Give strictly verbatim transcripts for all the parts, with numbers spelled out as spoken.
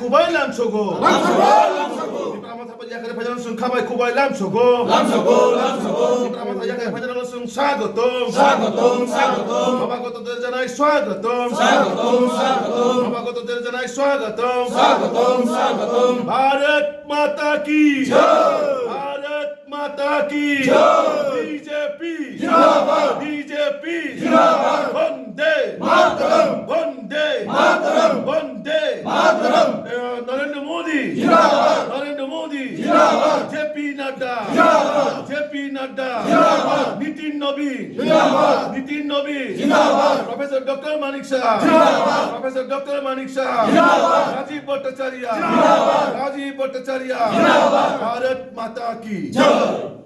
Kubai lamsogo. Lamsogo, lamsogo. Tipra Motha bai yakari phaijak sung khabai kubai lamsogo. Lamsogo, lamsogo. Tipra Motha yakari phaijak sung swagotom. Swagotom, swagotom. Nobagototder janai swagotom. Swagotom, swagotom. Nobagototder janai swagotom. Swagotom, swagotom. Bharat Mata ki. Jai. Bharat Mata ki. Jai. B J P. Zindabad. B J P. Zindabad. Vande. Mataram. Vande. Mataram. Vande. Mataram. Eh, Narendra Modi. Zindabad. Narendra Modi. Zindabad. J P Nadda. Zindabad. J P Nadda. Zindabad. Nitin Nabin. Zindabad. Nitin Nabin. Zindabad. Professor Doctor Manik Saha. Zindabad. Professor Doctor Manik Saha. Zindabad. Rajiv Bhattacharya. Zindabad. Rajiv Bhattacharya. Zindabad. Bharat Mata ki. Jai.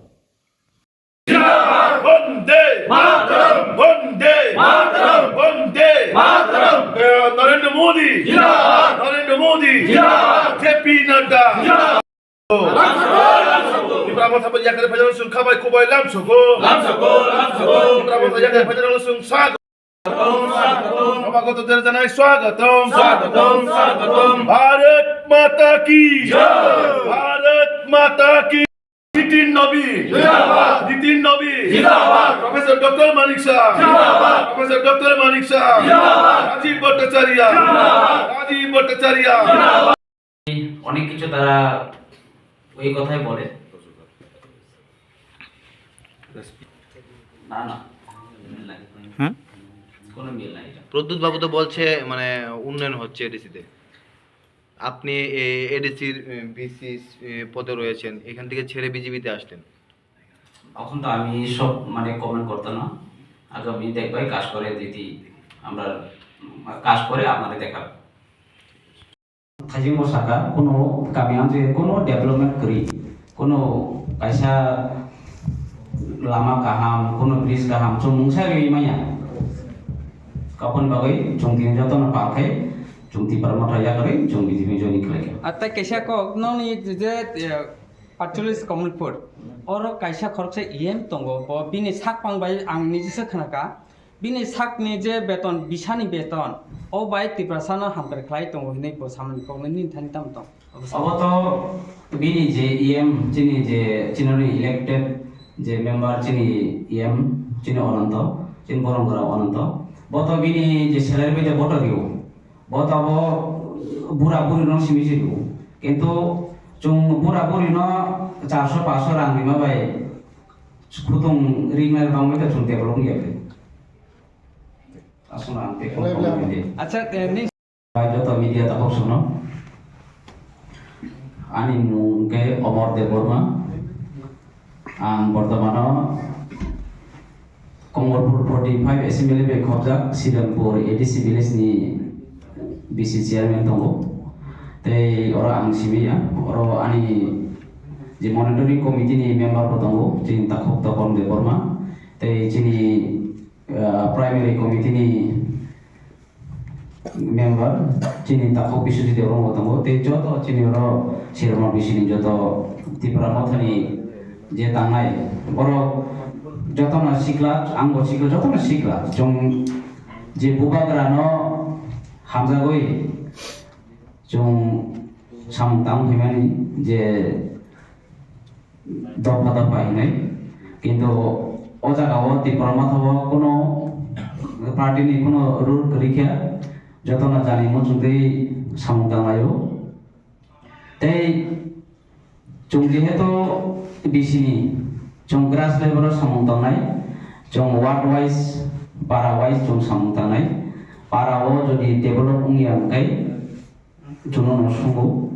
Vande Mataram! Vande Mataram! Vande Mataram! Eh, Narendra Modi! Zindabad! Narendra Modi! Zindabad! J P Nadda! Zindabad! Tipra Motha bai yakari phaijak sung khabai kubai lamsogo. Lamsogo, lamsogo. Tipra Motha yakari phaijak sung swagotom. Nobagototder janai swagotom. Swagotom, swagotom. Bharat Mata ki. Jai. Bharat Mata ki. Nitin Nabin. Zindabad. Nitin Nabin. Zindabad. Professor Doctor Manik Saha. Zindabad. Professor Doctor Manik Saha. Zindabad. Rajiv Bhattacharya. Zindabad. Rajiv Bhattacharya. অনেক কিছু তারা ওই কথাই বলে। না, না, মিল নাই। হুম? কোনো মিল নাই এটা। প্রদ্যুৎ বাবু তো বলছে, মানে, উন্নয়ন হচ্ছে এডিসিতে। আপনি এ, এডিসির, এ, ভিসি, এ, পদে রয়েছেন, এখান থেকে ছেড়ে বিজেপিতে আসলেন। এখন তো আমি সব, মানে, কমেন্ট করতাম না। আগামী দেখবাই কাজ করে যদি আমরা, উম, কাজ করে আপনারে দেখাবো। Thaijingo saka, kuno kami ang je kuno development kwrwi, kuno kaisa lama kaham, kuno bridge kaham, chwng mungsa riwi manya. Aboni bagwi chwng tini jotono pal khai, chwng Tipra Motha yakarwi, chwng B J P join khlaikha. Ar tei kaisa kok, nokni je, eh, Pachulis Kamalpur, oro kaisa khoroksa E M tongo, bo bini sak pang bai ang nijisa khnakha. Bini sakni je beton, bisani beton, o bai Tiprasano hamkrai khlai tongo hinwi bo samani kokno nini thani tamo tong? Obo to bini je E M, chini je, chinoni elected je member, chini E M, chini Ononto, chini Borongora Ononto. Bo to bini je salary bai je bo to rio. Bo to bo bura buri no simi si rio. Kintu chwng bura buri no charso paso rang rima bai Khutung ringnai bangwi ta chwng develop wngya khe. Aswkno ang tei phone Acha, eh, ni- Bai joto media takhuk sono. Ani mung khe Omor Debbarma. Ang bortomano Komorpur forty five assembly bai khobjak Siranpur A D C village ni B C chairman tongo. Tei oro ang simi ya, oro ani je monitoring committee ni member bo tongo, chini takhuk Topon Debbarma, tei chini, ah, primary committee ni member, chini takhuk Biswajit Debbarma bo tongo, tei joto chini oro Sirma B C ni joto Tipra Motha ni je tangnai, borok jotono sikla, ang bo sikla, jotono sikla, chwng je bubagra no hamjagwi, Chwng samung tang phaimani je dopha dopha hinwi, kintu o jaga o Tipra Motha o kuno party ni kuno rule kwrwi khe, jotono jani muchungtwi samung tanglaio. Tei Chwng jehetu B C ni, chwng grass level o samung tangnai, chwng ward wise, para wise chwng samung tangnai. Para o jodi develop wngya hwnkhe, chwngno no sungo.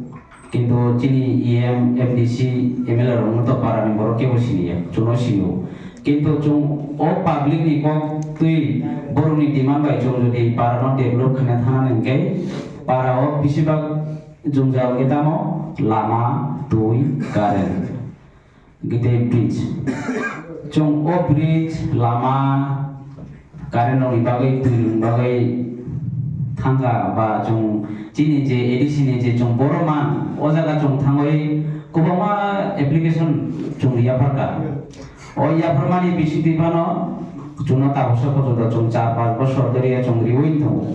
Kintu chini E M, M D C, M L A rokno to para ni borok kebo siniya, chwngno sinio. Kintu chwng o public ni kok twi borokni demand bai chwng jodi para no develop khaina thana hwnkhe, para o besibak Jwngjal khe tamo lama, twi, current, gede bridge. Chwng o bridge, lama, current rokni bagwi, twi rokni bagwi thangkha ba chwng chini je A D C ni je chwng borok man, o jaga chwng thangwi kwbangma application chwng yapharkha. O yapharmani bisingtwi phano chwngno tabuksa porjonto chwng char panch bosor dhoriya chwng riwi tongo.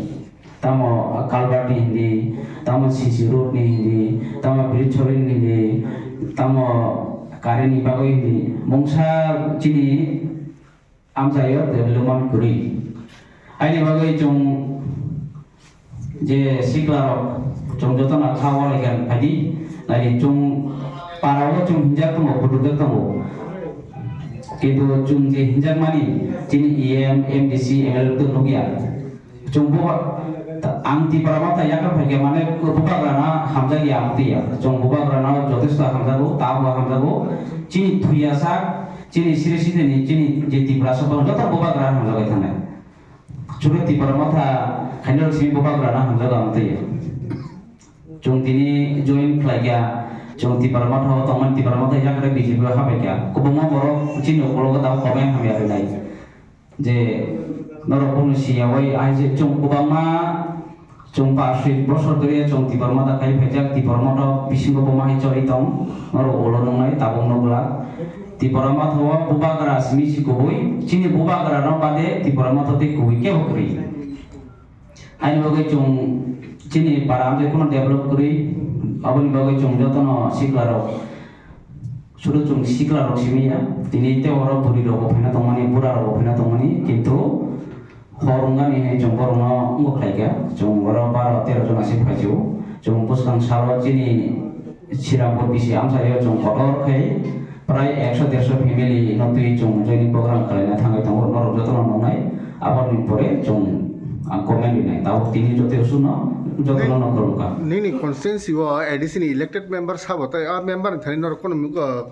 Tamo culvert ni hindi, tamo C C road ni hindi, tamo bridge ni hindi, tamo current ni bagwi hindi. Mungsa chini amchaio development kwrwi. Aini bagwi chwng je siklarok, chwng jotono kha walaikha phaidi, nai chwng parao chwng hinjak tongo, kutukjak tongo. Kintu chwng je hinjakmani chini E M, M D C, M L A tw nukya. Chwng buba-, ta-, ang Tipra Motha yakar phaikha mane bubagrano hamjakya ang twiya. Chwng bubagrano jotesto hamjago, tabukbo hamjago. Chini thuya sak, chini siri sitini, chini je Tiprasa tong joto bubagrano hamjagwi thangnai. Chwngno Tipra Motha khaina rok simi bubagrano hamjago ang twiya. Chwng tini join khlaikha, chwng Tipra Motha o tongmani Tipra Motha yakar B J P o habaikha. Kwbangma borok chini ukologo tabuk comment hamya rwnai. Je norok bono siya bai, ai je chwng kwbangma, chwng pash soi bosor dhoriya chwng Tipra Motha khai phaijak, Tipra Motha bisingo bo mahai choli tong, norok ulo nungnai tabuk nukla. Tipra Motha o bubagra simi si kubui, chini bubagra no bade Tipra Motha tei kubui kebo kwrwi. Haini bagwi chwng chini para amchai kheno develop kwrwi, aboni bagwi chwng jotono siklarok, sudu chwng siklarok simi ya, tini tei oro bwrwi rokbo phaina tongmani, bura rokbo phaina tongmani, kintu hor wngmani hai chwng borokno wngwi khlaikha, chwng oro baro tero jon aswk phaisio, chwng bwskang salo chini Srirampur bisi amchaio chwng kotor khe prai ekso derso family no twi chwng joining program khlaina thangwi tongo, norok jotono nuknai. Aboni pore chwng ang comment rinai. Tabuk tini joto suno jotono no khulumkha. Nini constituency o A D C ni elected member sabo tei a member ni thani norok kono, uh,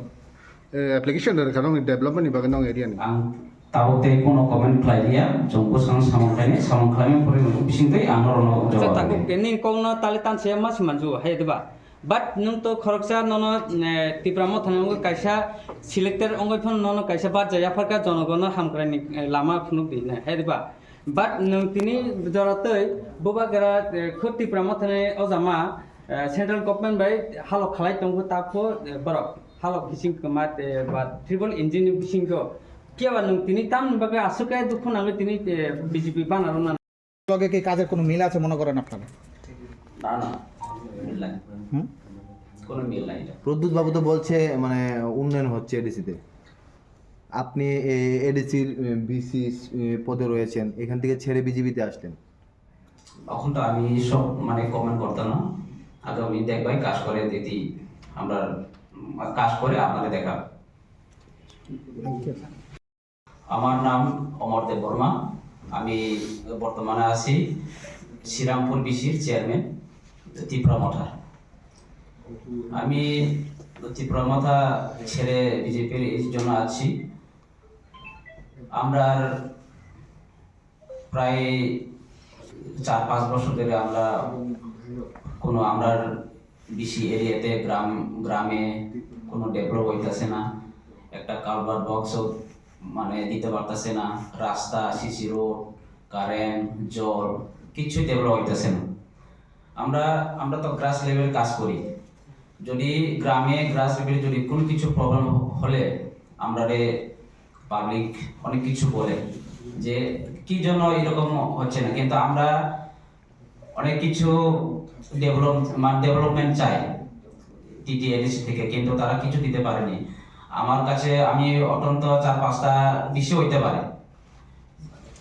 eh, application rwkha nokni development ni bagwi nokni area ni. Ang tabuk tei kono comment khlai liya, chwng bwskang samung khlainai, samung khlaimani pore bisingtwi ang norokno jawab rwnai. Tabuk nini kokno tali tanse ma se manju hai diba? But nwng to khoroksa nono, eh, Tipra Motha ni wngwi kaisa selected wngwi phano nono kaisa barja yapharkha, jonogono hamkraini, eh, lama phunuk di hinwi, hai diba? But nwng tini jora twi bubagra, eh, khud Tipra Motha ni ojama, eh, central government bai halok khalai tongo, takho, eh, borok halok bising kwma, eh, ba triple engine ni bisingo. Phiya ba nwng tini tamni bagwi aswk khe dukhu nangwi tini, eh, B J P bana rwna. লগে কি কাজের কোনো মিল আছে মনে করেন আপনারা? না, না, মিল নাই। হুম? কোনো মিল নাই এটা। প্রদ্যুৎ বাবু তো বলছে, মানে, উন্নয়ন হচ্ছে এডিসিতে। আপনি এই এডিসির, এ, ভিসি, এ, পদে রয়েছেন, এখান থেকে ছেড়ে বিজেপিতে আসলেন। এখন তো আমি সব, মানে, কমেন্ট করতাম না। আগে আমি দেখবাই কাজ করে দিতি, আমরা, উম, কাজ করে আপনাদের দেখা। আমার নাম অমর দেব বর্মা। আমি বর্তমানে আছি শ্রীরামপুর বিসির চেয়ারম্যান তিপ্রা মথার। আমি তিপ্রা মথা ছেড়ে বিজেপির এই জন্য আছি। আমরা প্রায় চার পাঁচ বছর ধরে আমরা কোনো, আমরা বিসি এরিয়াতে, গ্রাম, গ্রামে কোনো ডেভেলপ হইতাছে না। একটা কালভার্ট বক্সও, মানে, দিতে পারতাছে না। রাস্তা, সিসি রোড, কারেন্ট, জল, কিচ্ছুই ডেভেলপ হইতাছে না। আমরা, আমরা তো গ্রাস লেভেল কাজ করি। যদি গ্রামে, গ্রাস লেভেলে যদি কোনো কিছু প্রবলেম হলে, আমরা পাবলিক অনেক কিছু বলে যে কি জন্য এরকম হচ্ছে না, কিন্তু আমরা অনেক কিছু ডেভেলপ, মানে, ডেভেলপমেন্ট চাই টিটিএডিসি থেকে, কিন্তু তারা কিছু দিতে পারেনি। আমার কাছে, আমি অত্যন্ত চার পাঁচটা বিষয় হইতে পারে,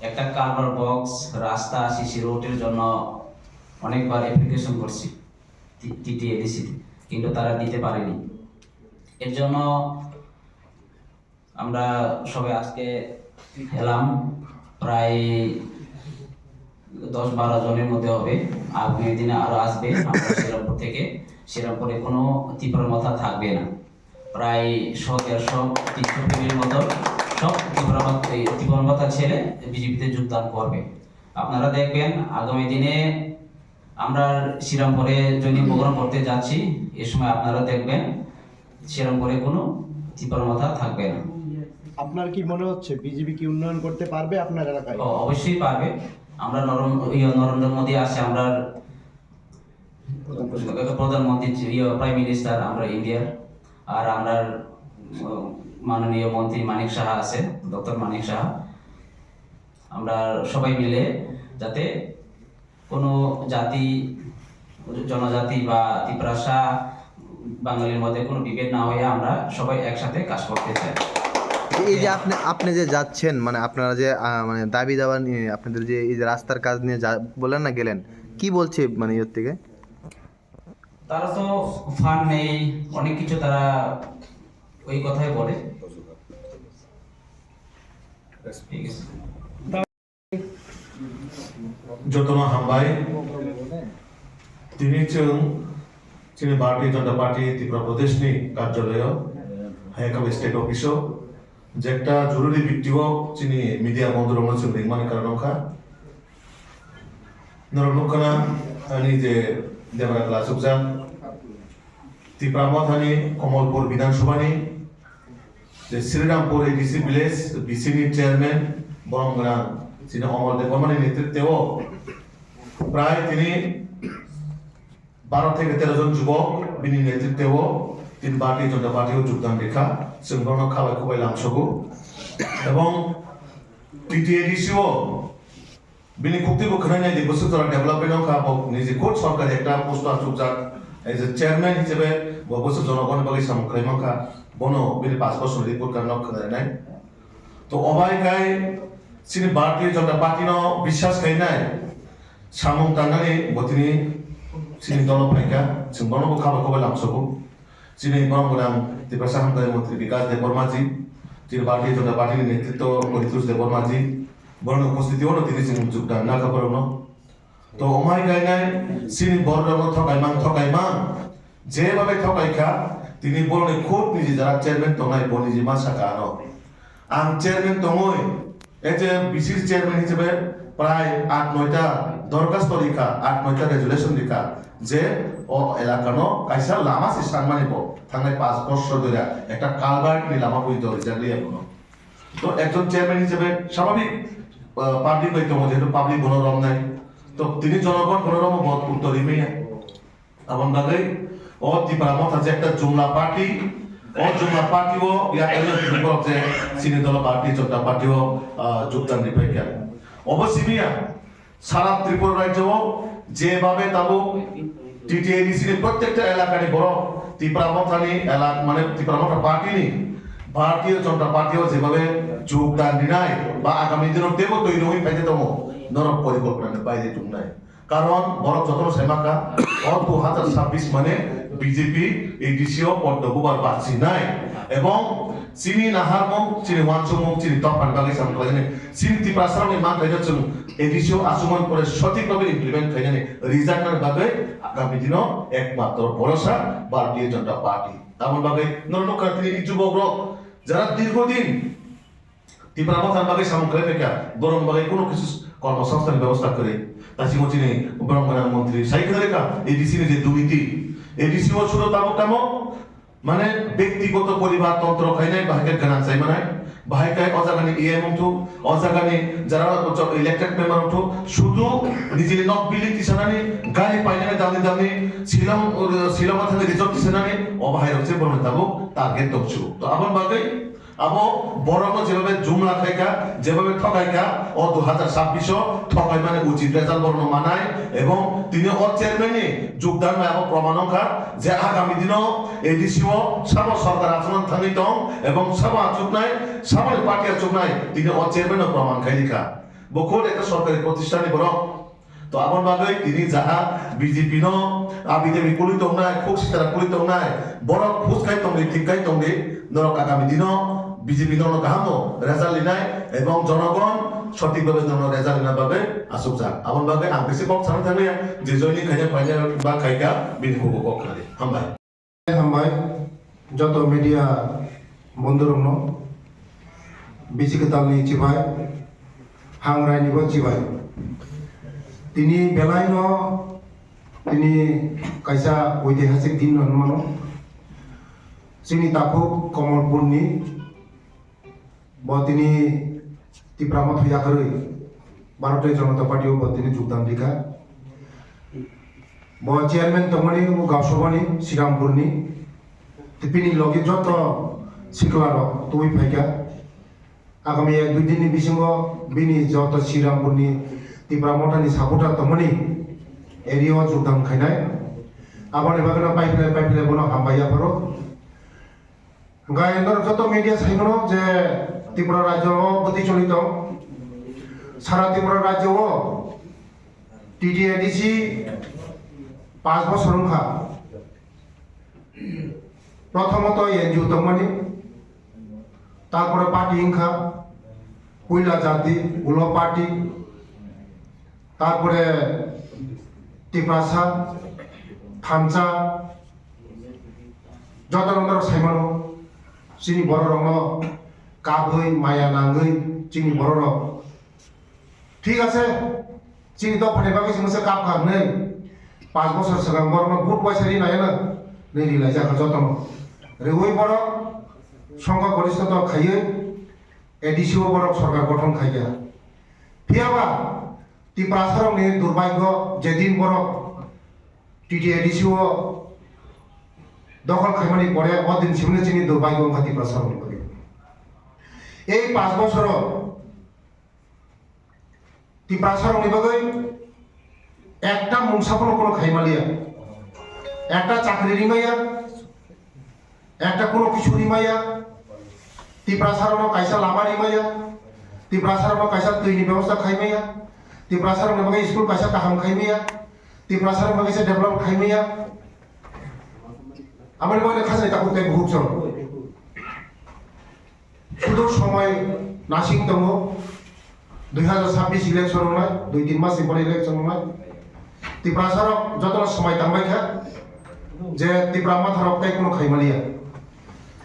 একটা কালভার্ট বক্স, রাস্তা, সিসি রোডের জন্য অনেকবার অ্যাপ্লিকেশন করছি টিটিএডিসিতে, কিন্তু তারা দিতে পারেনি। এর জন্য আমরা সবাই আজকে এলাম, প্রায় দশ বারো জনের মধ্যে হবে। আগামী দিনে আরো আসবে আমরা শ্রীরামপুর থেকে। শ্রীরামপুরে কোনো তিপ্রা মথা থাকবে না। প্রায় শো দেড়শো, তিনশো ফ্যামিলির মতো সব তিপ্রা মথা, এই তিপ্রা মথা ছেড়ে বিজেপিতে যোগদান করবে। আপনারা দেখবেন আগামী দিনে আমরা শ্রীরামপুরে জয়নিং প্রোগ্রাম করতে যাচ্ছি। এ সময় আপনারা দেখবেন শ্রীরামপুরে কোনো তিপ্রা মথা থাকবে না। আপনার কি মনে হচ্ছে বিজেপি কি উন্নয়ন করতে পারবে আপনার এলাকায়? ও, অবশ্যই পারবে। আমরা নরম-, ইয়ে, নরেন্দ্র মোদী আছে, আমরা প্রধানমন্ত্রী, ইয়ে, প্রাইম মিনিস্টার, আমরা ইন্ডিয়ার। আর আমরা, উম, মাননীয় মন্ত্রী মানিক সাহা আছে, ডক্টর মানিক সাহা। আমরা সবাই মিলে যাতে কোনো জাতি, জনজাতি বা তিপ্রাসা, বাঙালির মধ্যে কোনো বিভেদ না হয়ে আমরা সবাই একসাথে কাজ করতে চাই। এই যে আপনি, আপনি যে যাচ্ছেন, মানে, আপনারা যে, আহ, মানে, দাবি দাবা নিয়ে, আপনাদের যে এই যে রাস্তার কাজ নিয়ে যা বলেন না গেলেন, কি বলছে, মানে, ইয়ের থেকে? তারা তো ফান্ড নেই, অনেক কিছু তারা ওই কথাই বলে। ঠিক আছে। Jotono hambai. Tini chwng chini Bharatiya Janata Party Tripura Pradesh ni karjalayo, hai khe state office o, je ekta joruri bipti o chini media bondhu rok no chwng ringmani karon wngkha. Norok nukha na ani je Debra Kala chukjak, Tipra Mothani Komolpur Bidhan Sabha ni je Srirampur A D C village, B C ni chairman, borom gwnang chini Omol Debbarma ni netritwo prai tini baro theke tero jon jubok bini netritwo tini Bharatiya Janata Party o jogdan rikha, chwng bono khabai khubai lamsogo. Ebong T T A D C o bini khukti bo khwnai nai di, bwswk jora development wngkha, bo niji khud sorkari ekta post o achukjak, as a chairman hisabe bo bwswk jonogoni bagwi samung khlai mankha, bono bini paanch bosor report card no khwnai nai. To obai khai chini Bharatiya Janata Party no biswas khai nai, samung tangnani bo tini chini dolo phaikha, chwng bono bo khabai khubai lamsogo. Chini borom gwnang Tiprasa Hamkrai Montri Bikas Debbarma ji, chini Bharatiya Janata Party ni netritwo Paritosh Debbarma ji, borokni uposthiti o no tini chwng jogdan nakha borokno. To omai kainai chini borok rokno thokaimang thokaimang, jebabe thokaikha, tini borokni khud niji jara chairman tongnai bo niji ma saka ano. Ang chairman tongwi, as a B C chairman hisabe prai aat noita dorkhasto rikha, aat noita resolution rikha, je o elakano kaisa lama se sanmani bo thangnai paanch bosor dhori ekta culvert ni lama bui dorijak liya bono. To ekjon chairman hisabe swabhabik, ah, public bai tongo, jehetu public bono romnai. To tini jonogon bono romo bo uttor rimaya. Aboni bagwi o Tipra Motha je ekta jumla party, o jumla party o yakarwi tini borok je chini dolo Bharatiya Janata Party o, ah, jogdan riphaikha. Obo simiya sara Tripura rajyo o jebabe tabuk T T A D C ni prottekta elakani borok Tipra Mothani elak-, mane Tipra Motha party ni Bharatiya Janata Party o jebabe jogdan rinai ba agami dino teibo twi rwui phaikhe tongo, norok porikolpona ni baire tongnai. Karon borok jotono sai mankha, o dui hajar sabbish mane B J P A D C o poddo bubar bachinai, ebong chini naharmung, chini uansukmung, chini tophan bagwi samung khlainani, chini Tiprasarokni manthaino chwng A D C o achukmani pore sothik bhabe implement khlainani rijaknani bagwi agami dino ekmatro borosa Bharatiya Janata Party. Aboni bagwi norok nukha tini jubokrok jara dirghodin Tipra Mothani bagwi samung khlai phaikha, borokni bagwi kuno kisu kormosongsthanni bebosta kwrwi. Dasingo chini borok gwnang montri sai khna rikha, A D C ni je durniti, A D C o sudo tabuk tamo, mane, bektigoto poribar tontro khainai, bahai khe gwnang sai manai, bahai khe o jagani E M wngthu, o jagani jara elected member wngthu, sudu nijini nok building tisanani, gari painani damni damni, Shillong, Shillong thangwi resort tisanani, o bahai rok se borokni tabuk target tongsu. To aboni bagwi Abo borokno jebabe jumla khaikha, jebabe thokaikha, o dui hajar sabbish o thokaimani uchit result borokno manai, ebong tini o chairman ni jogdan bai abo proman wngkha je agami dino A D C o sabo sorkar achukna thangwi tong, ebong sabo achuknai, saboni party achuknai, tini o chairman no proman khai rikha. Bo khud ekta sorkari protisthan ni borok. To aboni bagwi tini jaha B J P no, abi debi kwlwi tongnai, khuk sitara kwlwi tongnai, borok khus khai tongdi, thik khai tongdi, norok agami dino B J P norokno kaham no result rinai, ebong jonogon sothik bhabe norokno result rina bagwi achukjak. Aboni bagwi ang bisi kok sana thangya, je joining khaina phaina ba khaika bini khugo kok khnadi. Hambai. Hambai, joto media bondhurokno, bisi kwtalni chibai, hangrai nibo chibai. Tini belaino, tini kaisa oitihasik din hinmano. Chini takhuk Komolpurni Bo tini Tipra Motha yakarwi Bharatiya Janata Party o bo tini jogdan rikha. Bo chairman tongmani o Gausabani Srirampurni, tei bini logi joto sikla rok tubui phaikha. Agami ek dui din ni bisingo bini joto Srirampurni Tipra Mothani supporter tongmani area o jogdan khainai. Aboni bagwi no paiphilai paiphilai bono hambai yapharo. Hwnkhe norok joto media saimano je Tripura rajyo o bwtwi choli tong. Sara Tripura rajyo o T T A D C paanch bosor wngkha. Prothomoto N G O tongmani, tarpore party wngkha, puila jati, ulo party, tarpore Tiprasa, thansa, joto rok norok saimano, chini borok rokno kabwi, maya nangwi, chini borok rok. Thik ase, chini dophani bagwi se masa kap kha hwnwi, paanch bosor swkang borokno vote waisa ri nai ano, nwi ri laijak kha jotono. Riwi borok songkha gorishtho dol khaiwi A D C o borok sorkar gothon khaikha. Phiyaba Tiprasarokni durbhagyo, jedin borok T T A D C o dokhol khaimani pore o din simino chini durbhagyo wngkha Tiprasarokni bagwi. Ei paanch bosoro Tiprasarokni bagwi ekta mungsa phano kheno khaimaliya, ekta chakri rimaya, ekta kheno kisu rimaya, Tiprasarokno kaisa lama rimaya, Tiprasarokno kaisa twini bebosta khaimaya, Tiprasarokni bagwi school kaisa kaham khaimaya, Tiprasarokni bagwi kaisa develop khaimaya. Aboni bagwi khajani takhuk tei bukhuk chwng. Sudu somoi nasing tongo, dui hazar sabbish election wngnai, dui tin mas ni pore election wngnai. Tiprasa rok jotono somoi tangbai kha je Tipra Motha rok tei kuno khaimaliya.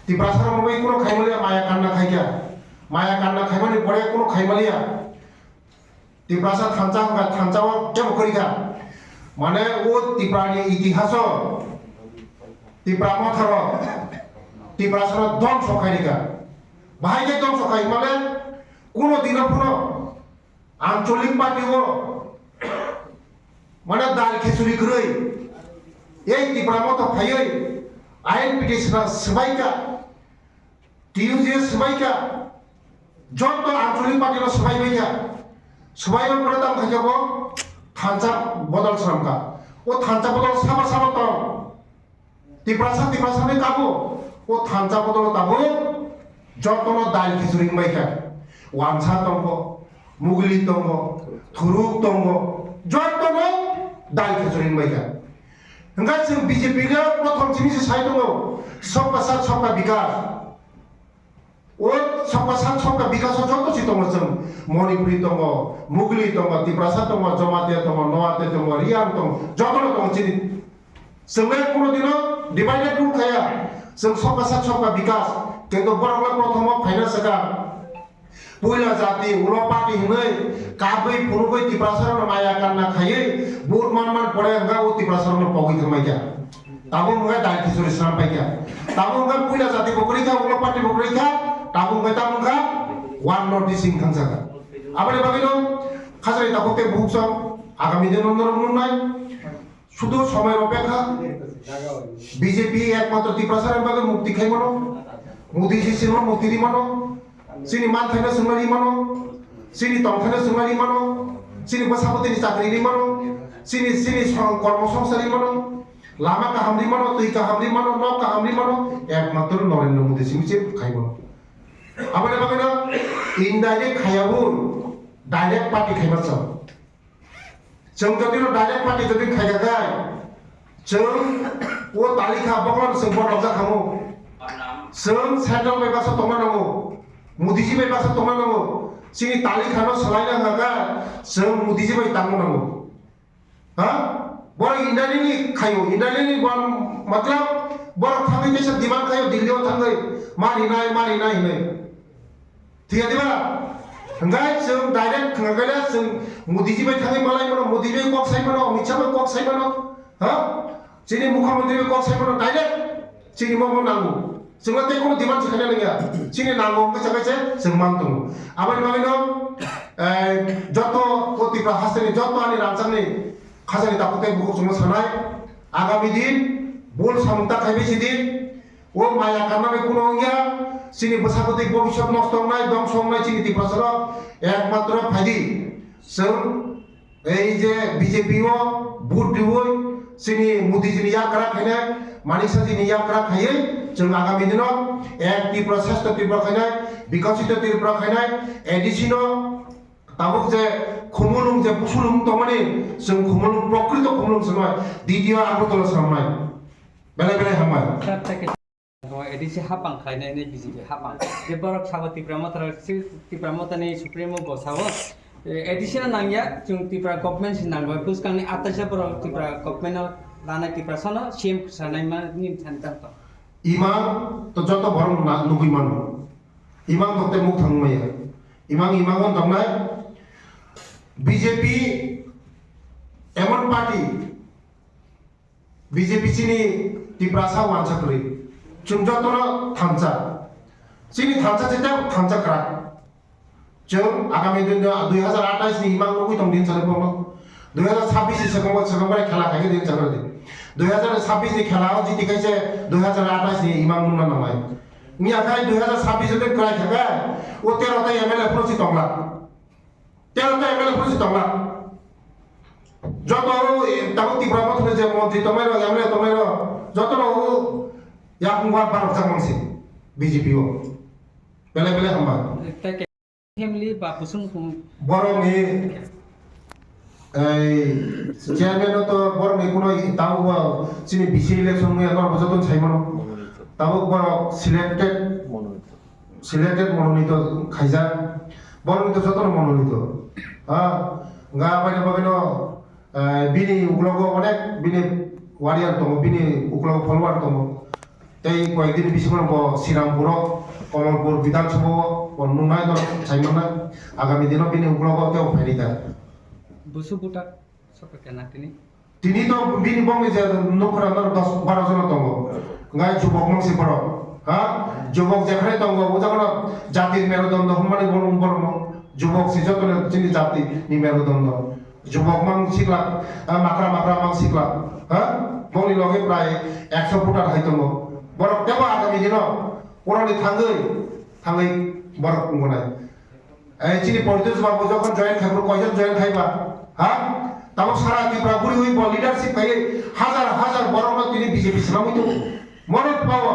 Tiprasa rok bai kuno khaimaliya, maya kanna khaikha. Maya kanna khaimani pore kuno khaimaliya. Tiprasa thansa hwnkha, thansa o kebo kwrwi kha. Mane o Tipra ni itihas o Tipra Motha rok Tiprasa no dongso khai rikha. Bahai khe dongso khai mane kuno dino phano ancholik party o mane dal khichuri kwrwi ei Tipra Motha phaiwi I N P T sra swbai kha. T U J swbai kha, joto ancholik party no swbai bai kha, swbai bai pore tamo khaikha bo thansa bodol swnam kha. O thansa bodol sabo sabo tong. Tiprasa Tiprasa ni tabuk o thansa bodol tabuk joto no dal khichuri wngbai kha. Wansa tongo, mugli tongo, thuruk tongo, joto no dal khichuri wngbai kha. Hwnkhe chwng B J P no prothom simi se sai tongo, Sabka Saath Sabka Bikas. O Sabka Saath Sabka Bikas o joto si tongo chwng, Manipuri tongo, Mugli tongo, Tiprasa tongo, Jamatia tongo, Noatia tongo, Riang tongo, joto no tongo chini. Chwng le kuno dino divided rule khaya. Chwng Sabka Saath Sabka Bikas, kintu borok le prothom o phaina swkang. Puila jati, ulo party hwnwi, kabwi phunugwi Tiprasa rokno maya kanna khaiwi, vote man man pore hwnkha o Tiprasa rokno pogwi thangbai kha. Tabuk hwnkha dal khichuri swnam pai kha. Tabuk hwnkha puila jati bo kwrwi kha, ulo party bo kwrwi kha, tabuk hwnkha tamo hwnkha one North East wng thangsa kha. Aboni bagwino khajani tabuk tei buhuk song agami dino norok nuknai. Sudu somoi rok bekha B J P ekmatro Tiprasa rok bagwi mukti khai mano, Modi ji sima mukti ri mano, chini manthaino chwngno ri mano, chini tongthaino chwngno ri mano, chini bwsabwtwini chakri ri mano, chini chini song-, kormo songsa ri mano, lama kaham ri mano, twi kaham ri mano, nok kaham ri mano, ekmatro Narendra Modi simi se khai mano. Aboni bagwino indirect khayabo direct party khai mano. Chwng jodi no direct party jodi khaikha khai, chwng o talikha bokol chwng bo nokjak khamu. Chwng central bai baksa tongna nango, Modi ji bai baksa tongna nango. Chini talikha no swlaina hwnkha kha, chwng Modi ji bai tangma nango. Ha? Borok India ni khayo, India ni bo matlab borok thangwi teisa demand khayo Delhi o thangwi, ma rinai, ma rinai hinwi. Thik ase ba? Hwnkhe chwng direct thwngkhe le chwng Modi ji bai thangwi malai mano, Modi bai kok sai mano, Amit Shah bai kok sai mano, ha? Chini mukhyamantri bai kok sai mano, direct chini momo nango. Chwngno tei kheno demand se khaina nangya. Chini nango hwnkhe se kaisa chwng man tongo. Aboni bagwino, eh, joto o Tripura hasteni joto ani rangchakni khajani takhuk tei bukhuk chwngno sanai. Agami din bol samung ta khaibai sidi. O maya karnani kuno wngya, chini bwsakotwi bobiswt nosto wngnai, dongso wngnai chini Tiprasarok, ekmatro phaidi chwng ei je B J P o Vote riwi chini Modi jini yakra khainai, Manik Saha jini yakra khaiwi chwng agami dino ek Tripura, shrestha Tripura khainai, bikasito Tripura khainai, A D C no tabuk je khumulwng je busulwng tongmani, chwng khumulwng, prokrito khumulwng swngnai, D T O Agartala swngnai. Belai belai hambai. O A D C hapang khlainai ni B J P hapang. Je borok sabo Tipra Motha, Tipra Motha ni Supremo bo sabo, eh, A D C no nangya, chwng Tipra government si nangbai. Bwskang ni attaisa borok Tipra government no lanai, Tipra sano C M sanai ma ni than tang to. Imang to joto borok na nugui mano. Imang to te muk thang maya. Imang, imang on tongnai. B J P emon party, B J P chini Tiprasa wansa kwrwi. Chwng jotono thansa. Chini thansa chete thansa kwrak. Chwng agami din dui hajar atais ni imang nugui tong din sale bono. Dui hajar sabis ni sekong sekong bai khela khai din sale din. Dui hajar sabis ni khela o jiti kaise dui hajar atais ni imang nungna nangnai. Wngya khai dui hajar sabis ni kwrai kha khe o tero ta M L A phuru si tongla. Tei o tei M L A phuru si tongla. Joto o, eh, tabuk Tipra Motha ni je montri tongmai rok, M L A tongmai rok, joto no o yakung bar barok jak mang si B J P o. Belai belai hambai. Tei ke family ba kusung kum. Borok ni, ei, chairman o to borok ni kuno tabuk o chini B C election wngya norok bo joto sai mano. Tabuk borok selected. Selected mononito khaijak, borok ni to jotono mononito. Ha, ga aboni bagwino, eh, bini uklogo onek bini warrior tongo, bini uklogo follower tongo. Tei koyek din bisingo bo Srirampuro, Kamalpur Bidhan Sabha o bo nungnai norok sai mannai. Agami dino bini uklogo tei bo phainai ta. Busu buta. Sokha kena tini. Tini to bini bongni je nokra no dos baro jona tongo. Ngai jubok mang si borok. Ha? Jubok jekhane tongo, o jaga no jatir merudondo hwnmani borok, borok no. Jubok si joto no chini jati ni merudondo. Jubok mang sikla, ah, makra makra mang sikla. Ha? Bongni loge prai ekso voter hai tongo. Borok tebo agami dino, oroni thangwi, thangwi borok tongo nai. Ei, chini Poridus babu jokhon join khai, bro, koijon join khai ba? Ha? Tamo sara Tripura guri hui bo leadership khai, hajar hajar borok no tini B J P swnamwi tongo. Mono pawa.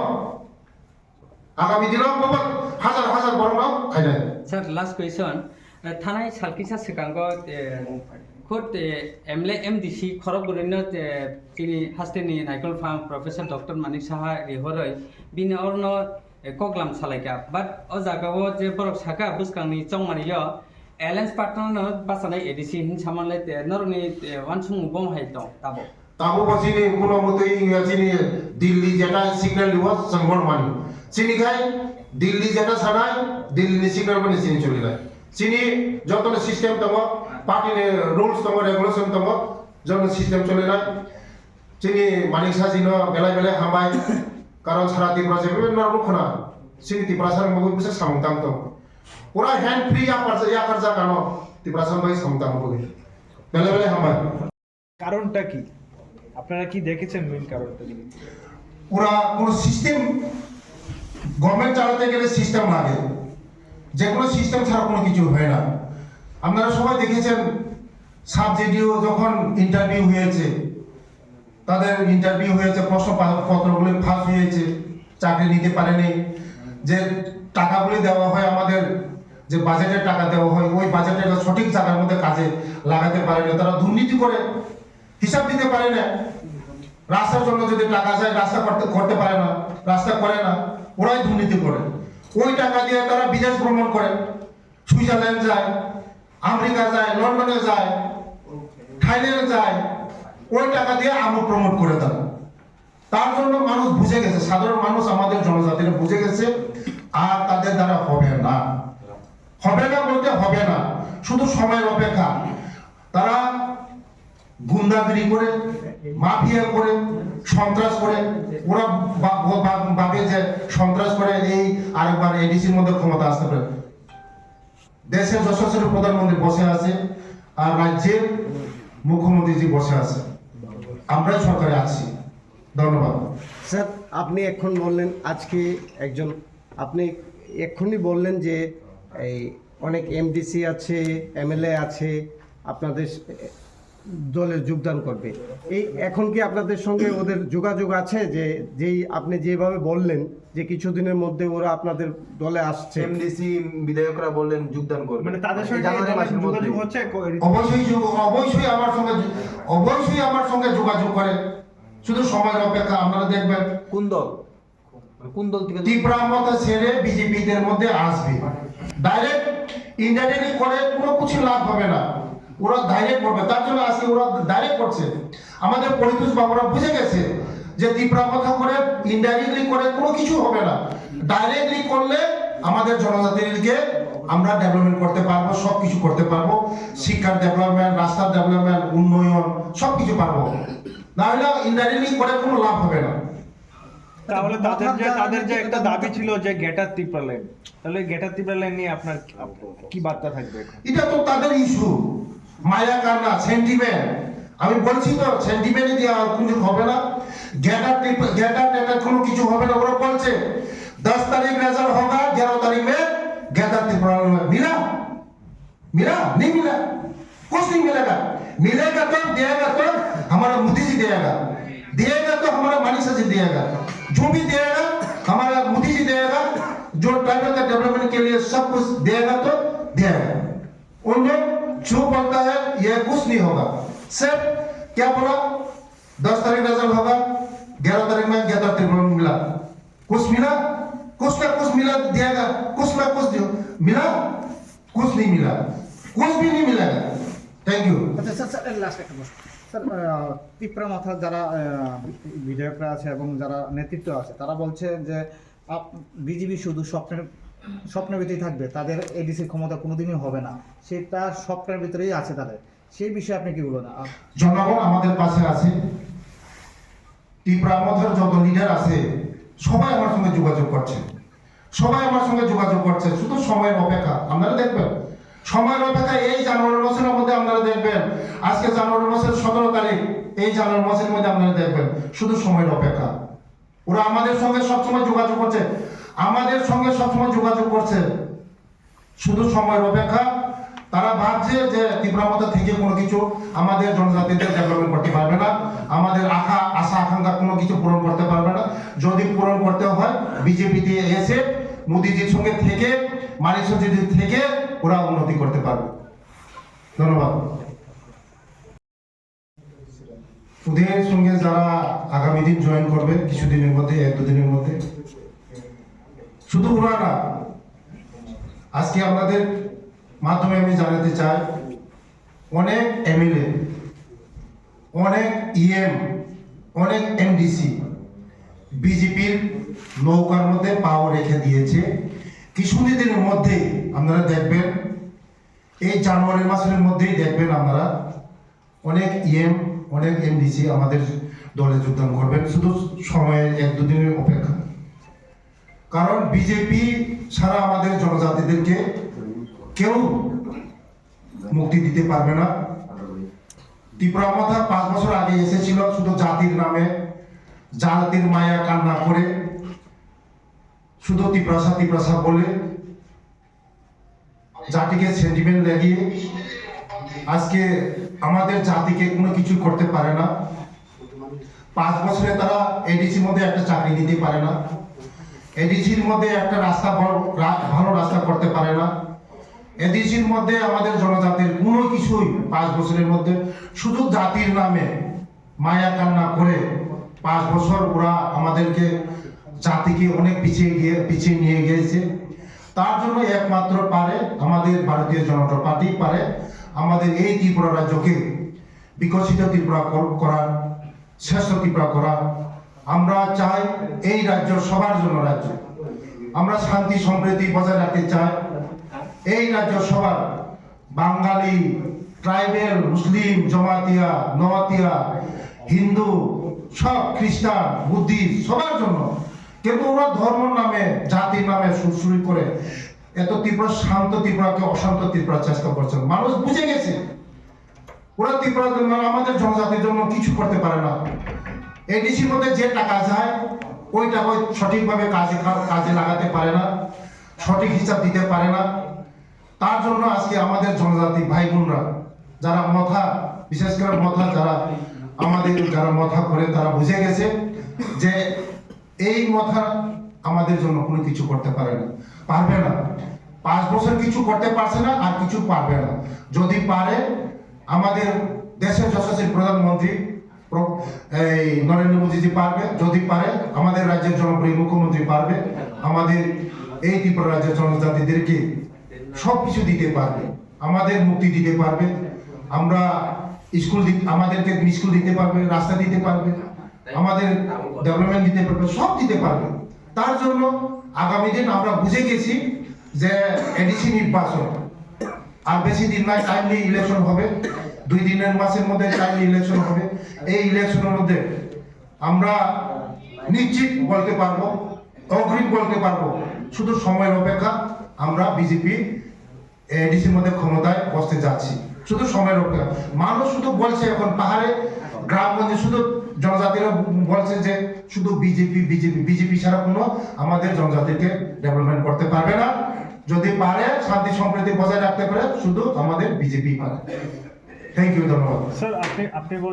Agami dino bo hajar hajar borok no khainai. Sir, last question. Eh, thanai salkisa swkango, eh, khud, eh, M L A M D C khorok bwrwino, eh, chini hasteni Naikol Phang Professor Doctor Manik Saha rihoroi bini orno eh, koklam salaikha. But o jagao je borok sakha bwskangni chongmani yo alliance partner no bachanai A D C hin samanle te norokni, eh, uansukmung bom hai tong tabo. Tabo bo chini kuno motwi wngya chini Delhi jeta signal riwo chwng bono mani. Chini khai Delhi jeta sanai, Delhi ni signal mani chini cholinai. Chini jotono system tongo, party ni rules tongo, regulation tongo, jotono system cholinai. Chini Manik Saha jino belai belai hambai. Karon sara Tiprasa je bebak norok khna. Chini Tiprasa rok bagwi bwsa samung tang tong. Pura hand free yapar, yapar jaga no Tiprasa bai samung tang bagwi. Belai belai hambai. কারণটা কি? আপনারা কি দেখেছেন মেইন কারণটা কি? ওরা কোনো system, government চালাতে গেলে সিস্টেম লাগে, যে কোনো সিস্টেম ছাড়া কোনো কিছু হয় না। আপনারা সবাই দেখেছেন, সাব জেডিও যখন ইন্টারভিউ হয়েছে, তাদের ইন্টারভিউ হয়েছে, প্রশ্নপত্রগুলি ফাঁস হয়েছে, চাকরি নিতে পারেনি। যে টাকাগুলি দেওয়া হয়, আমাদের যে বাজেটের টাকা দেওয়া হয়, ওই বাজেটের সঠিক জায়গার মধ্যে কাজে লাগাতে পারেনি। তারা দুর্নীতি করে, হিসাব দিতে পারে না। রাস্তার জন্য যদি টাকা চায়, রাস্তা করতে, করতে পারে না, রাস্তা করে না, ওরাই দুর্নীতি করে। ওই টাকা দিয়ে তারা বিদেশ ভ্রমণ করে, সুইজারল্যান্ড যায়, আমেরিকা যায়, লন্ডনে যায়, থাইল্যান্ডে যায়, ওই টাকা দিয়ে আমোদ প্রমোদ করে তারা। তার জন্য মানুষ বুঝে গেছে, সাধারণ মানুষ, আমাদের জনজাতিরা বুঝে গেছে, আর তাদের দ্বারা হবে না। হবে না বলতে হবে না, শুধু সময়ের অপেক্ষা। তারা গুন্ডাগিরি করে, মাফিয়া করে, সন্ত্রাস করে, ওরা বা-, ও বা-, ভাবে যে সন্ত্রাস করে এই আরেকবার এডিসির মধ্যে ক্ষমতা আসতে পারে। দেশের যশস্বী প্রধানমন্ত্রী বসে আছে, আর রাজ্যের মুখ্যমন্ত্রীজি বসে আছে। আমরাই সরকারে আছি। ধন্যবাদ। স্যার, আপনি এখন বললেন, আজকে একজন, আপনি এক্ষুনি বললেন যে এই অনেক এমডিসি আছে, এমএলএ আছে, আপনাদের দলে যোগদান করবে। এই এখন কি আপনাদের সঙ্গে ওদের যোগাযোগ আছে, যে যেই আপনি যেভাবে বললেন যে কিছুদিনের মধ্যে ওরা আপনাদের দলে আসছে? এমডিসি বিধায়করা বললেন যোগদান করবে। মানে তাদের এই সঙ্গে এই জানুয়ারি ধরনের মাসের যোগাযোগ মধ্যেই। হচ্ছে? অবশ্যই যোগ-, অবশ্যই আমার সঙ্গে যো-, অবশ্যই আমার সঙ্গে যোগাযোগ করে, শুধু সময়ের অপেক্ষা। আপনারা দেখবেন। কোন দল? মানে কোন দল থেকে? তীব্র মত ছেড়ে বিজেপিদের মধ্যে আসবে। ডাইরেক্ট ইনডাইরেক্টলি করে কোনো কিছু লাভ হবে না, ওরা ডাইরেক্ট করবে। তার জন্য আজকে ওরা ডাইরেক্ট করছে। আমাদের পরিতোষ বাবুরা বুঝে গেছে যে তীব্র কথা করে, ইনডাইরেক্টলি করে কোনো কিছু হবে না। ডাইরেক্টলি করলে আমাদের জনজাতিকে আমরা ডেভেলপমেন্ট করতে পারবো, সব কিছু করতে পারবো। শিক্ষার ডেভেলপমেন্ট, রাস্তার ডেভেলপমেন্ট, উন্নয়ন, সব কিছু পারবো। না হলে ইনডাইরেক্টলি করে কোনো লাভ হবে না। তাহলে তাদের যে, তাদের যে একটা দাবি ছিল যে গ্রেটার ত্রিপুরা ল্যান্ড, তাহলে গ্রেটার ত্রিপুরা ল্যান্ড নিয়ে আপনার কি, কি বার্তা থাকবে এখন? এটা তো তাদের ইস্যু, মায়া কান্না, সেন্টিমেন্ট। আমি বলছি তো, সেন্টিমেন্ট দিয়ে আর কিছু হবে না। গ্রেটার ত্রিপুরা, গ্রেটার টেটার কোনো কিছু হবে না। ওরা বলছে, "দশ তারিখ রেজাল্ট হোগা, এগারো তারিখ মে গ্রেটার ত্রিপুরা ল্যান্ড।" মিলা? मिला? नहीं मिला। कुछ नहीं मिलेगा। मिलेगा तो, देगा तो हमारा मोदी जी देगा, देगा तो हमारा मानिक साहब जी देगा, जो भी देगा हमारा मोदी जी देगा, जो ट्राइबल का डेवलपमेंट के लिए सब कुछ देगा तो देगा। उन लोग जो बोलता है, ये कुछ नहीं होगा। सिर्फ क्या बोला, दस तारीख रिजल्ट होगा, ग्यारह तारीख में ग्यारह तारीख में मिला। कुछ मिला? कुछ ना कुछ मिला दिएगा, कुछ ना कुछ दियो-, मिला? कुछ नहीं मिला, कुछ भी नहीं मिलेगा। Thank you। আচ্ছা স্যার, স্যার, লাস্ট একটা প্রশ্ন। স্যার, আহ, তিপ্রা মথা যারা, আহ, বিধায়করা আছে এবং যারা নেতৃত্ব আছে, তারা বলছে যে, আপ-, বিজেপি শুধু স্বপ্নের, স্বপ্নের ভিতরেই থাকবে, তাদের এডিসি ক্ষমতা কোনোদিনই হবে না, সেটা স্বপ্নের ভিতরেই আছে তাদের। সেই বিষয়ে আপনি কি বলবেন? আপ- জনগণ আমাদের পাশে আছে। তিপ্রা মথার যত লিডার আছে, সবাই আমার সঙ্গে যোগাযোগ করছে, সবাই আমার সঙ্গে যোগাযোগ করছে, শুধু সময়ের অপেক্ষা। আপনারা দেখবেন, সময়ের অপেক্ষা। এই জানুয়ারি মাসের মধ্যে আপনারা দেখবেন, আজকে জানুয়ারি মাসের সতেরো তারিখ, এই জানুয়ারি মাসের মধ্যে আপনারা দেখবেন, শুধু সময়ের অপেক্ষা। ওরা আমাদের সঙ্গে সবসময় যোগাযোগ করছে, আমাদের সঙ্গে সবসময় যোগাযোগ করছে। শুধু সময়ের অপেক্ষা। তারা ভাবছে যে তিপ্রা মথা থেকে কোনো কিছু আমাদের জনজাতিদের ডেভেলপমেন্ট করতে পারবে না, আমাদের আশা, আশা আকাঙ্ক্ষা কোনো কিছু পূরণ করতে পারবে না। যদি পূরণ করতে হয়, বিজেপি দিয়ে এসে মোদিজির সঙ্গে থেকে, মানিক সাহাজির থেকে ওরা উন্নতি করতে পারবে। ধন্যবাদ। ওদের সঙ্গে যারা আগামী দিন জয়েন করবে, কিছুদিনের মধ্যে, এক দুদিনের মধ্যে, শুধু ওরা না, আজকে আপনাদের মাধ্যমে আমি জানাতে চাই, অনেক এমএলএ, অনেক ইএম, অনেক এমডিসি বিজেপির নৌকার মধ্যে পাও রেখে দিয়েছে। কিছুদিনের মধ্যে আপনারা দেখবেন, এই জানুয়ারি মাসের মধ্যেই দেখবেন আপনারা, অনেক ইএম, অনেক এমডিসি আমাদের দলে যোগদান করবেন, শুধু সময়ের এক দুদিনের অপেক্ষা। কারণ বিজেপি ছাড়া আমাদের জনজাতিদেরকে কেউ মুক্তি দিতে পারবে না। তিপ্রা মথা পাঁচ বছর আগে এসেছিল শুধু জাতির নামে, জাতির মায়া কান্না করে, শুধু তিপ্রাসা তিপ্রাসা বলে, জাতিকে সেন্টিমেন্ট লাগিয়ে আজকে আমাদের জাতিকে কোনো কিছু করতে পারে না। পাঁচ বছরে তারা এডিসির মধ্যে একটা চাকরি দিতে পারে না, এডিসির মধ্যে একটা রাস্তা, ভালো রা-, ভালো রাস্তা করতে পারে না। এডিসির মধ্যে আমাদের জনজাতির কোনো কিছুই পাঁচ বছরের মধ্যে শুধু জাতির নামে মায়া কান্না করে পাঁচ বছর ওরা আমাদেরকে, জাতিকে অনেক পিছিয়ে গিয়ে, পিছিয়ে নিয়ে গিয়েছে। তার জন্য একমাত্র পারে আমাদের ভারতীয় জনতা পার্টি পারে আমাদের এই ত্রিপুরা রাজ্যকে বিকশিত ত্রিপুরা কর-, করার, শ্রেষ্ঠ ত্রিপুরা করার। আমরা চাই এই রাজ্য সবার জন্য রাজ্য। আমরা শান্তি সম্প্রীতি বজায় রাখতে চাই। এই রাজ্য সবার, বাঙালি, ট্রাইবেল, মুসলিম, জমাতিয়া, নওয়াতিয়া, হিন্দু, সব খ্রিস্টান, বুদ্ধিস্ট, সবার জন্য। কিন্তু ওরা ধর্মর নামে, জাতির নামে সুরসুরি করে এত ত্রিপুরা, শান্ত ত্রিপুরাকে অশান্ত ত্রিপুরা চেষ্টা করছে। মানুষ বুঝে গেছে ওরা ত্রিপুরা, মানে, আমাদের জনজাতির জন্য কিছু করতে পারে না। এডিসির মধ্যে যে টাকা যায়, ওই টাকা সঠিকভাবে কাজে, কাজে লাগাতে পারে না, সঠিক হিসাব দিতে পারে না। তার জন্য আজকে আমাদের জনজাতি ভাই বোনরা যারা মথা বিশেষ করে মথা যারা, আমাদের যারা মথা করে, তারা বুঝে গেছে যে এই মথা আমাদের জন্য কোনো কিছু করতে পারে না, পারবে না। পাঁচ বছর কিছু করতে পারছে না, আর কিছু পারবে না। যদি পারে, আমাদের দেশের যশস্বী প্রধানমন্ত্রী প্র-, এই নরেন্দ্র মোদীজি পারবে, যদি পারে, আমাদের রাজ্যের জনপ্রিয় মুখ্যমন্ত্রী পারবে, আমাদের এই ত্রিপুরা রাজ্যের জনজাতিদেরকে সব কিছু দিতে পারবে, আমাদের মুক্তি দিতে পারবে, আমরা স্কুল দি-, আমাদেরকে স্কুল দিতে পারবে, রাস্তা দিতে পারবে, আমাদের ডেভেলপমেন্ট দিতে পারবে, সব দিতে পারবে। তার জন্য আগামী দিন আমরা বুঝে গেছি যে এডিসি নির্বাচন আর বেশি দিন নাই, টাইমলি ইলেকশন হবে, দুই দিনের মাসের মধ্যে টাইমলি ইলেকশন হবে। এই ইলেকশনের মধ্যে আমরা নিশ্চিত বলতে পারবো, অগ্রিম বলতে পারবো, শুধু সময়ের অপেক্ষা। আমরা বিজেপি এডিসির মধ্যে ক্ষমতায় বসতে যাচ্ছি, শুধু সময়ের অপেক্ষা। মানুষ শুধু বলছে এখন পাহাড়ে, গ্রামগঞ্জে শুধু জনজাতিরা বলছে যে শুধু বিজেপি, বিজেপি, বিজেপি ছাড়া কোনো আমাদের জনজাতিকে ডেভেলপমেন্ট করতে পারবে না। যদি পারে শান্তি সম্প্রীতি বজায় রাখতে পারে, শুধু আমাদের বিজেপি পারে। থ্যাংক ইউ, ধন্যবাদ। স্যার, আপনি আপনি বল-